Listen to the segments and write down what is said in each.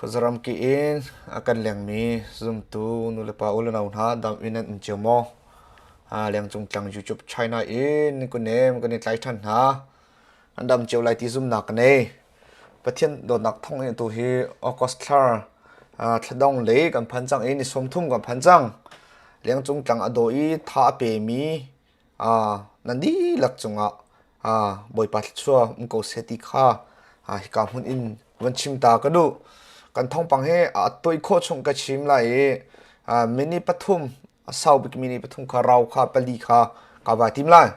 Khuazaram ki in a kan lengmi zumtu nulepa u le nau hna dam in nan um cio maw? Lengcung tlang YouTube China in kunem kan i tlai ṭhan hna. An dam cio lai ti zumnak ka nei. Pathian dawtnak thawng in atu hi August thla thladong lei kan phan cang i ni 30 kan phan cang. Lengcung tlang a daw i tha a pemi nan dihlak cungah Bawipa thluachuah um ko seh ti kha hika hmun in van chim ta ka duh. Kan thawngpang hi a tawi khawh chung ka chim lai i minute pathum a sau bik minute pathum kha rau kha pali kha ka vai tim lai.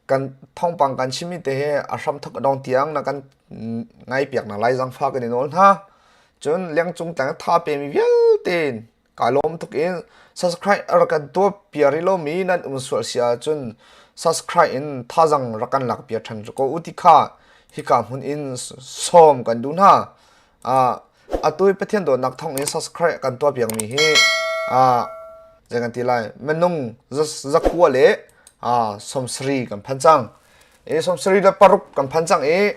Kan thawngpang kan chimmi te hi a hramthok a dong tiang na kan ngaipiak na lai zangfa kan i nawl hna. Cun lengcung tlang tha pemi vialte Ka lawm tuk in subscribe a rak kan tuah piar rih lomi nan um sual si ahcun subscribe in thazang rak kan lak piar ṭhan ko u ti kha hika hmun in sawm kan duh hna. Atu i Pathian dawtnak thawng in subscribe kan tuah piakmi hi zei kan ti lai minung zakua le sawmsarih kan phan cang. I 76 kan phan cang i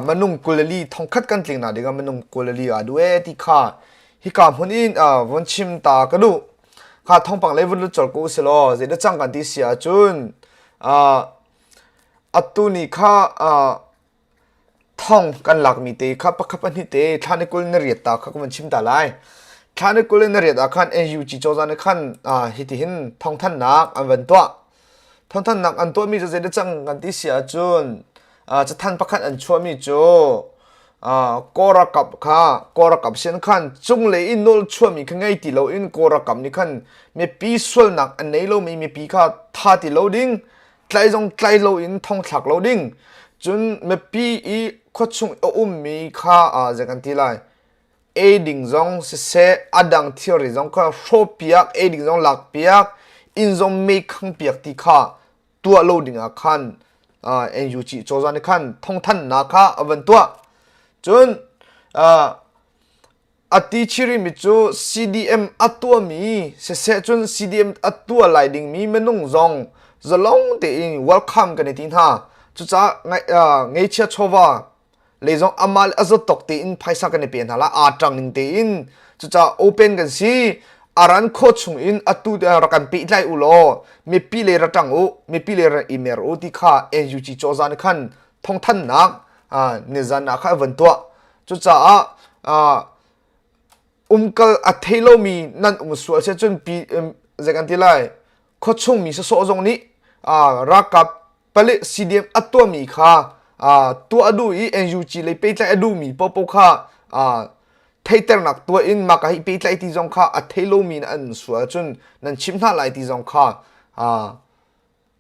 minung 24 thongkhat kan tling na ding ah minung 24 aa duh ee ti kha hika hmun in vun chim ta ka duh. Kha thawngpang lei vun lut colh ko usilaw zeidah cang kan ti si ahcun atu ni kha Thong kan lakmi te kha pakhat pahnih te thla ni 28 ta kha ka van chim ta lai. Thla ni 28 ah khan NUG cozah nih khan hitihin thawngthanhnak an van tuah. Thawngthanhnak an tuahmi cu zeidah cang kan ti si ahcun cathanh pakhat an chuahmi cu Kawl ralkap kha Kawl ralkap sin khan cunglei i nawl chuahmi kha ngei ti loin Kawl ralkap nih khan mipi sualnak an nei lomi mipi kha tha ti lo ding tlai zong tlai loin thongthlak lo ding cun mipi i khuachung a ummi kha zei kan ti lai ei ding zong siseh a dang thilri zong kha hrawhpiak ei ding zong lakpiak inn zong mei khangpiak ti kha tuah lo ding ah khan NUG cozah nih khan thawngthanhnak kha a van tuah cun A ti chirimi cu CDM a tuahmi siseh cun CDM a tuah lai dingmi minung zong zalong tein welcome kan i ti hna. Cucaah ngeichia chawva lei zong amah le a zawtawk tein phaisa kan i pe hna la aa ṭang ning tein. Cucaah open kan si. A ran khawh chung in atu rak kan pehtlai u law mipi lei ra ṭang u, mipi lei ra i mer u ti kha NUG cozah nih khan thawngthanhnak nizan ah khan a van tuah. Cucaah umkal a thei lomi nan um sual si cun pi zei kan ti lai khuachung mi sawsawh zong nih ralkap palik CDM a tuahmi kha tuah a duh i NUG lei pehtlaih a duhmi paohpaoh kha theihternak tuah in mah ka hi pehtlaih ti zong kha a thei lomi an sual cun nan chimh hna lai ti zong kha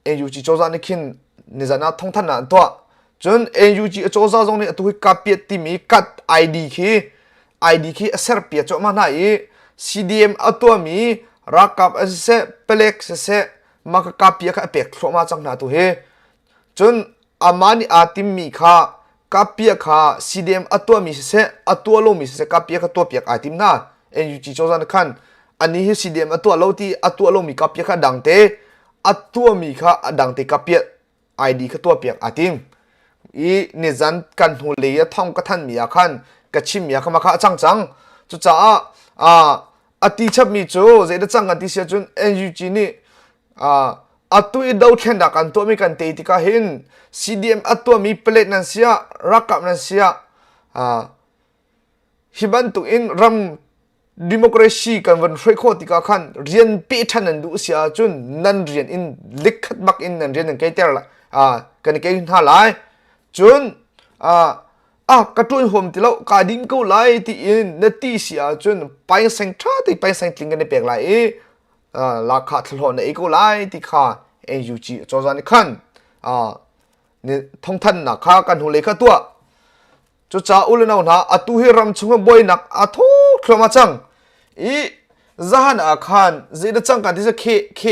NUG cozah nih khin nizan ah thawngthanhnak an tuah. Cun NUG cozah zong nih atu hi kapiat timi kat ID khi ID khi a serpiat cuahmah hna i CDM a tuahmi ralkap an siseh palek siseh mah ka kapia kha a pek thluahmah cang hna tu hi. Cun amah nih aa timmi kha kapia kha CDM a tuahmi siseh a tuah lomi siseh kapia kha tuahpiak aa tim hna. NUG cozah nih khan anih hi CDM a tuah lo ti a tuah lomi kapia kha dang te a tuahmi kha a dang te ka piah ID kha tuahpiak aa tim i nizan kan hnulei a thong ka thanmi ah khan ka chimmi ah kha kha a cang cang cucaah a ti chapmi cu zeidah cang kan ti si ahcun NUG nih atu i dothlennak kan tuahmi kan tei tikah hin CDM a tuahmi plate nan siah ralkap nan siah hi bantuk in ram democracy kan van hruai khawh tikah khan rian peh ṭhan nan duh si ahcun nan rian in likkhat bak in nan rian nan keiter kan i kei hna lai cun ah ka ṭuan huam ti lo kaa din ko lai tiin na ti si ahcun paiseng ṭha te paiseng tling kan i pek lai i lakha thlahlawh na ei ko lai ti kha NUG cozah nih khan thawngthanhnak kha kan hnulei kha tuah Cucaah u le nau hna, atu hi ram chung ah buainak aa thawk thluahmah cang. I zahan ah khan zeidah cang kan ti cu K K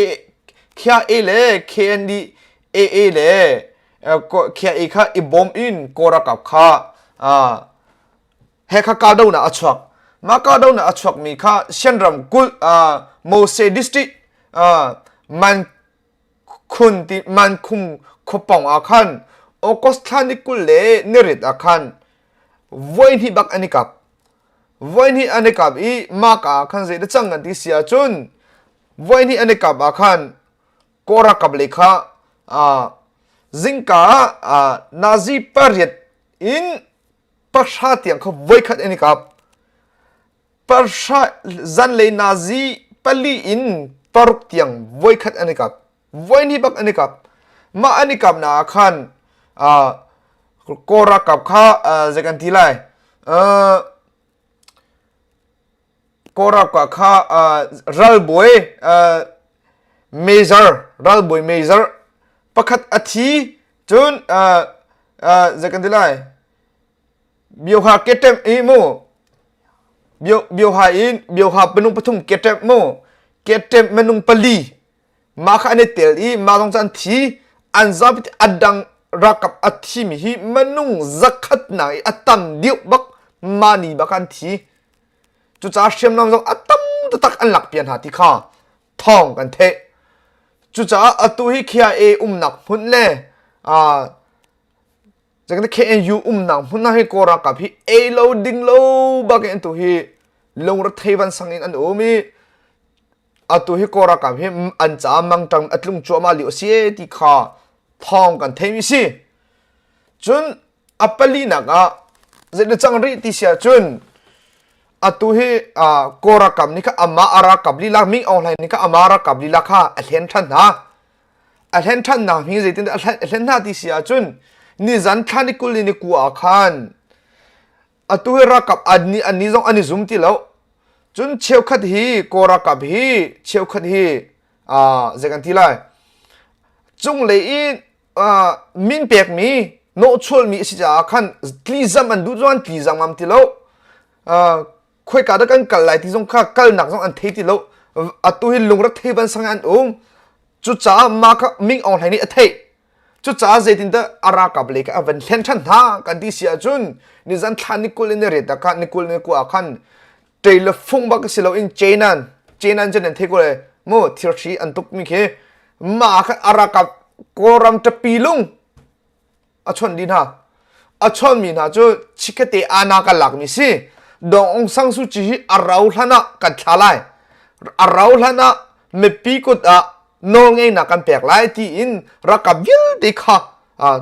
KIA le KND AA le KIA kha i bawm in Kawl ralkap kha he kha kahdohnak a chuak. Mah kahdohnak a chuakmi kha Shan ramkulh Mose district Man Khun ti Mankhum khuapawng ah khan August thla ni 20 le ni riat ah khan voi hnih bak an i kap. Voihnih an i kap i mah ka ah khan zei dah cang kan ti si ahcun voihnih an i kap ah khan Kawl ralkap lei kha zingka ah nazi pariat in pahra tiang kha voikhat an i kap. Pahra zanlei nazi pali in paruk tiang voikhat an i kap. Voihnih bak an i kap. Mah an i kapnak ah khan Kawl ralkap kha zei kan ti lai? Kawl ralkap kha ralbawi major ralbawi major pakhat a thi cun zei kan ti lai? Bioha keṭemh i mu bioha in bioha minung pathum keṭemh mu keṭemh minung pali mah kha an i tel i mah zong cu an thi an zapi a dang ralkap a thimi hi minung zakhat nak i a tam deuh bak mah ni bak an thi. Cucaah hriamnam zong a tam taktak an lak piak hna ti kha thawng kan theih. Cucaah atu hi KIA umnak hmun le KNU umnak hmun ah hi Kawl ralkap hi ei lo ding lo bak in atu hi lungrethei vansang in an um i atu hi Kawl ralkap hi an caah mangṭang a tlung cuahmah lio a si e ti kha thawng kan theimi si. Cun a palinak ah zeidah cang rih ti si ahcun atu hi Kawl ralkap nih kha amah a ralkap lila Ming Aung Hlaing nih kha amah ralkap lila kha a hlen ṭhan hna. A hlen ṭhannak hi zeitin a hlen hna ti si ahcun nizan thla ni 20 ni kua ah khan atu hi ralkap an nih an nih zong an i zum ti lo. Cun cheukhat hi Kawl ralkap hi cheukhat hi zei kan ti lai cunglei i min pekmi nawhchualmi a si caah khan tlizam an duh zong an tlizam ngam ti lo. Khoika dah kan kal lai ti zong kha kalnak zong an thei ti lo. Atu hi lungrethei vansang an um. Cucaah mah kha Ming Aung Hlaing nih a theih. Cucaah zeitindah a ralkap lei kha a van hlen ṭhan hna kan ti si ahcun nizan thla ni 20 in ni riat ah khan ni 20 ni kua ah khan ṭei le fung bak si loin Cenan Cenan cu nan thei ko le mu thirhri an tukmi khi mah khan a ralkap Kawlram ṭapi lung a chawnh dih hna. A chawnhmi hna cu chikkhatte ana kan lakmi si. Dong Aung San Suu Kyi hi a rau hlan ah kan thla lai. A rau hlan ah mipi kut ah nawlngeihnak kan pek lai tiin ralkap vialte kha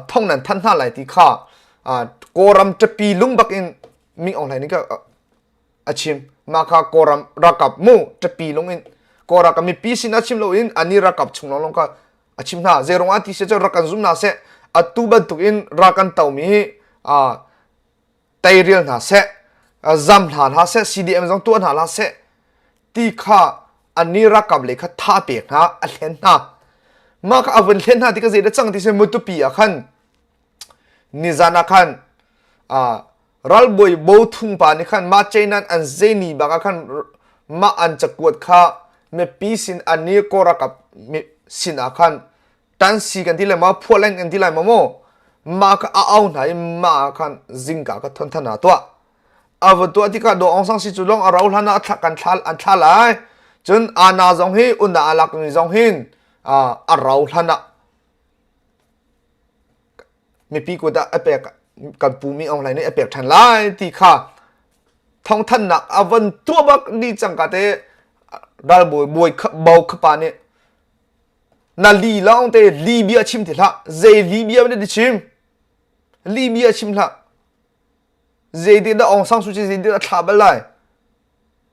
thong nan thanh hna lai ti kha Kawlram ṭapi lung bak in Ming Aung Hlaing nih a chim. Mah kha Kawlram ralkap mu ṭapi lung in Kawl ralkap mipi sin ah chim loin ani ralkap chung lawnglawng kha a chim hna. Zei ruangah ti si cu rak kan zum hna seh. Atu bantuk in ral kan tomi hi teirial hna seh, zam hna hlah seh, CDM zong tuah hna hlah seh ti kha annih ralkap lei kha tha pek hna, a hlen hna. Mah kha a vun hlen hna ti ka zei dah cang ti si Matupi ah khan nizan ah khan ralbawi bo thung pa nih khan mah China an zeini bak ah khan mah an cakuat kha mipi sin annih Kawl ralkap sin ah khan tansi kan ti lai maw phuah kan ti lai maw maw mah kha a au hna i mah ah khan zingka ka thon than hna tuah a va tuah tikah Daw Aung San Suu Kyi lawng a rau hlan ah kan thla an thla lai cun ana zong hi unna a lak mi zong hin a rau hlan ah mipi kut ah a pek kan pu mi Aung Hlaing nih a pek ṭhan lai ti kha thawngthanhnak a van tuah bak ni cangka te ralbawi bawi bo khapa nih Na li lawng te li bia chim ti hlah. Zei li bia na chim? Li bia chim hlah. Zei ti dah Aung San Suu Kyi zei ti dah thla bal lai?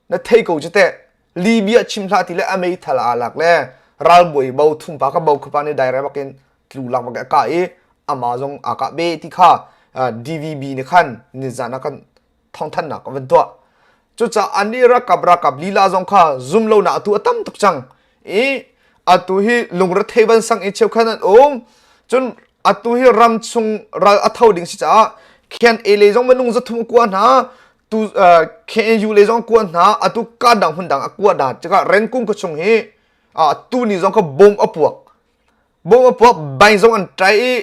Na thei ko cu teh. Li bia chim hlah ti le a meithal aa lak le ralbawi bo thum pa ka bo khupa nih dairek bakin tlu lak bak a kah i ama zong aa kah be ti kha DVB nih khan nizan ah kan thawngthanhnak a van tuah. Cucaah anih ralkap ralkap lila zong kha zum lonak atu a tam tuk cang. I atu hi lungrethei van sang i cheukhat an um. Cun atu hi ram chung ral a tho ding si caah KNA le zong minung 300 kua hna tu KNU le zong kua hna atu ka dang hmun dang a kua hna tikah Renkung khua chung hi tu ni zong kha bom a puak bom a puak bai zong an trai i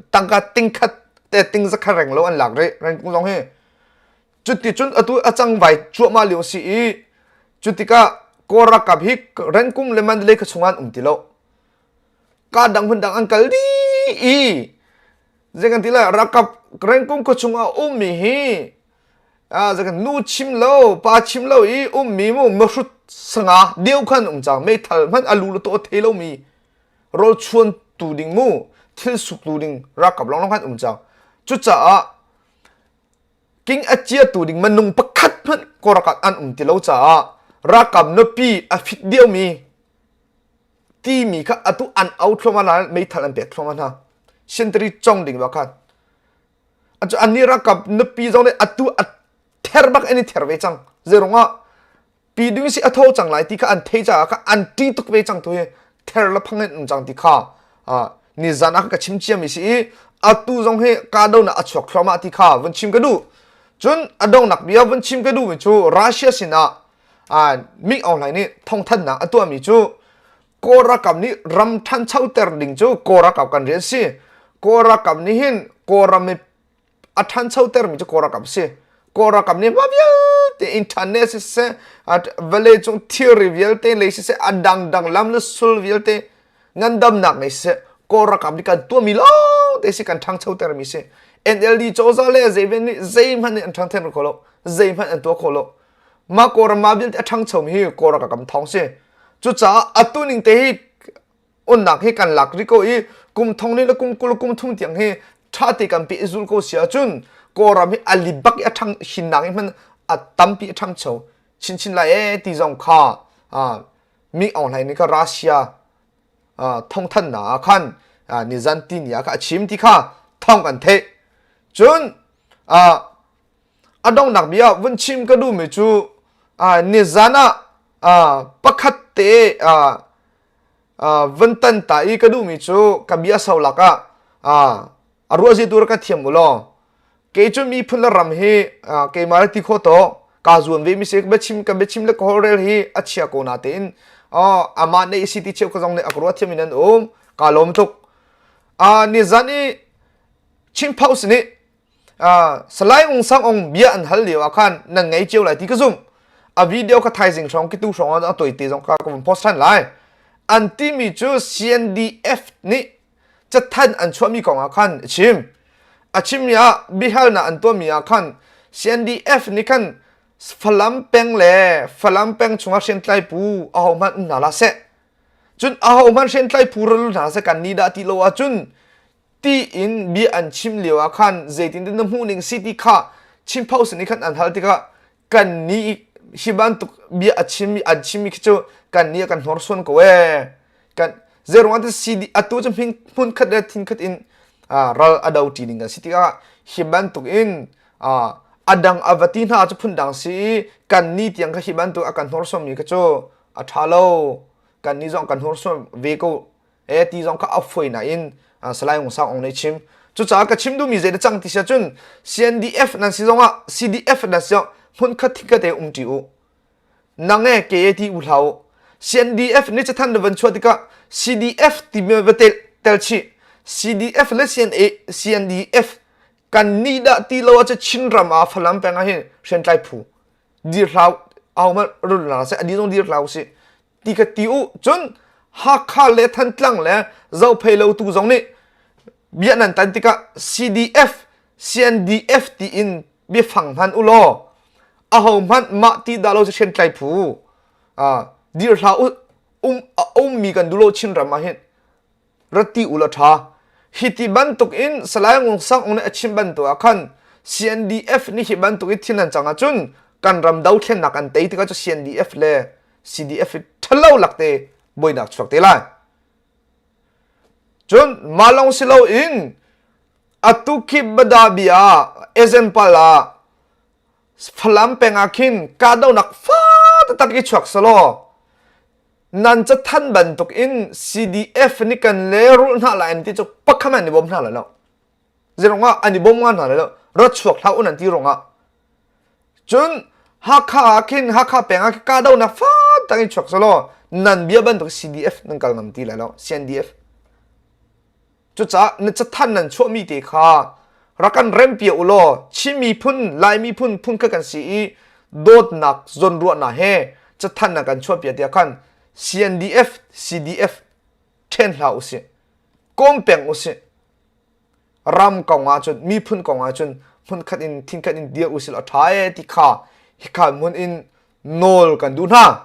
tangka ting khat te ting zakhat reng lo an lak rih rengkung zong hi cuti cun atu a cangvai cuahmah lio si i cutikah Kawl ralkap hi Rengkung le Mandalay kha chungah an um ti lo ka dang hmun dang an kal dih i zei kan ti lai ralkap Rengkung khua chungah ummi hi. Nu chim lo, pa chim lo i ummi mu mahrut sanga deu khan um cang meithal hmanh a lu le to thei lomi rawl chuan tu ding mu thil suk tu ding ralkap lawng khan um cang. Cucaah king a cia tu ding minung pakhat hmanh kawlralkap an um ti lo caah ralkap nupi a fit diomi timi kha atu an au thluahmah hna meithal an pek thluahmah hna. Sentari cong ding ba khan Annih ralkap nupi zong nih atu a ther bak in i ther ve cang. Zeirungah pi ding si a tho cang lai ti kha an thei caah kha an ṭi tuk ve cang tu hi ther le phang in um cang ti kha nizan ah ka chim ciami si i atu zong hi kahdohnak a chuak thluahmah ti kha vun chim ka duh. Cun a donghnak bia vun chim ka duhmi cu Russia sinah Min Aung Hlaing nih thawngthanhnak a tuahmi cu Kawl ralkap nih ram ṭhanchoter ding cu Kawl ralkap kan rian si. Kawl ralkap nih hin Kawlram i a ṭhanchotermi cu Kawl ralkap si. Kawl ralkap nih mah vialte internet siseh, vawleicung thilri vialte lei siseh, a dangdang lam le sul vialte ngandamnak lei siseh, Kawl ralkap nih kan tuahmi lawngte si kan ṭhangchotermi si. NLD cozah le zeiven nih zeihmanh nih an ṭhangther kho lo, zeihmanh an tuah kho lo. Mah Kawlram mah vialte a ṭhangchomi hi Kawl ralkap kam thawng si. Cucaah atu ning te hi unnak hi kan lak rih ko i kum thong ni le kum 20 kum thum tiang hi ṭha te kan peh zul ko si ahcun Kawlram hi a libak i a ṭhang hinnak hi hman a tampi a ṭhangcho chinchin lai ee ti zong kha mi Aung Hlaing nih kha Russia thawngthanhnak ah khan nizan ti ni ah kha a chim ti kha thawng kan theih. Cun A donghnak bia vun chim ka duhmi cu nizan ah pakhat te vun tan ta i ka duhmi cu ka bia so lakah a ruahzi tu ka thiam u law kei cu miphun le ram hi keimah le ti kho to kaa zuam ve mi si ka biachim ka biachim le ka holhrel hi a chia ko na tein amah ne isi ti cheu ka zong nih a ka ruah thiam in an um kaa lawm tuk nizan i Chin Post nih Salai Ung Sang Ong bia an hal lio ah khan nan ngei cio lai ti ka zumh. A video kha thaizing hrawng kitu hrawng ah a toite zong kha ka vun post than lai. An timi cu CNDF nih cathanh an chuahmi kong ah khan a chim. A chimmi ah biahalnak an tuahmi ah khan CNDF nih khan Falam peng le Falam peng chungah hriamtlai pu ahohmanh um hna hlah seh. Cun ahohmanh hriamtlai phu ral hna seh kan ni dah ti lo ahcun tiin bia an chim lio ah khan zeitin na hmuh ning si ti kha chimpho sin i khan an hal tikah kan nih hi bantuk bia a chim an chimmi khi cu kan nih a kan hnorsuan ko ee kan zeruang ah CD atu cu hmun khat le thin khat in ral a do ṭi ding kan si tikah hi bantuk in a dang a va ti hna cu phundang si i kan ni tiang kha hi bantuk a kan hnorsuanmi kha cu a ṭha lo kan nih zong kan hnorsuan ve ko e ti zong kha a foi nain Salai Ngun Sang Aung nih chim. Cucaah ka chim duhmi zei da cang ti sia cun CNDF nan si zongah CDF nan si zong hmun khat thik te um ṭi u. Nang e ke e ti u hlah u. CNDF nih cathan na van chuah tikah CDF timi va tel tel chih. CDF le CNA CNDF kan nih dah ti lo ah Chin ram ah Falam peng ah hin hriamtlai phu dir hlah au ma run la se adi zong dir hlah usih ti ka ti u cun Hakha le Thantlang le Zophei lo tu zong nih bia nan tan tikah CDF CNDF tiin biafang hman u law aho hmanh mah ti dah lo cu tlai phu dir hlah u um a ummi kan dulo Chin ram ah hin rat ti u la ṭha hi ti bantuk in Salai Ngun Sang Ung nih a chim bantuk ah khan CNDF nih hi bantuk i thil an cang ahcun kan ram dothlennak an tei tikah cu CNDF le CDF hi ṭhalo lakte buainak chuak te lai. Cun mah lawng si loin atu khi Badabi ah example ah Falam peng ah khin kahdohnak fa taktak i chuak selaw nan cathanh bantuk in CDF nih kan lehrulh hna lai an ti cu pakhat an i bawm hna lai lo. Zeirung ah an i bawm nga hna lai lo. Rat chuak hlah un an ti ruangah. Cun Hakha ah khin Hakha peng ah kahdohnak fa tak in chuak selaw nan bia bantuk CDF nan kal ngam ti lai lo. CNDF. Cucaah na cathanh nan chuahmi te kha rak kan rempiak u law Chin miphun, Lai miphun phun kha kan si i dawtnak zawnruahnak he cathanh nan kan chuahpiak tiah khan CNDF, CDF ṭhen hlah usih. Kawm peng usih. Ram kong ahcun, miphun kong ahcun Hmunkhat in thinkhat in dir usil a ṭha e ti kha hika hmun in nawl kan duh hna.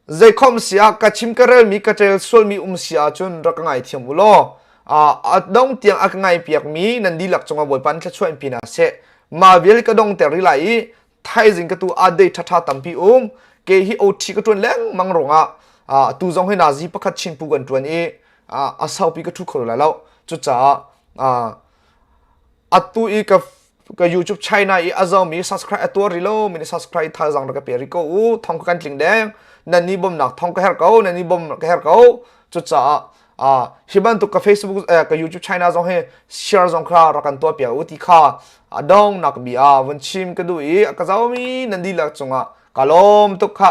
Zeikhom si ah ka chim ka relmi ka ṭel sualmi um si ahcun rak ka ngaithiam u law a dong tiang a ka ngaipiakmi nan dihlak cungah Bawipa nih thluachuah in pe hna seh. Mah vial ka dongter rih lai i thaizing ka tu a dei ṭhaṭha tampi um ke hi OT ka ṭuan lengmang ruangah tu zong hi nazi pakhat chinpu kan ṭuan i a saupi ka ṭhu kho lai lo. Cucaah atu i ka ka YouTube China i a zomi subscribe a tuar ri lo mi subscribe thazang ka pe ri ko u thong kan tling deng nan ni bom nak thong ka her ko nan ni bom ka her ko cucaah a hi bantuk ka Facebook ka YouTube China zong hi share zong kha rak kan tuah piak u ti kha a dong nak bi a vun chim ka du i ka zomi nan dihlak cungah ka lawm tuk kha.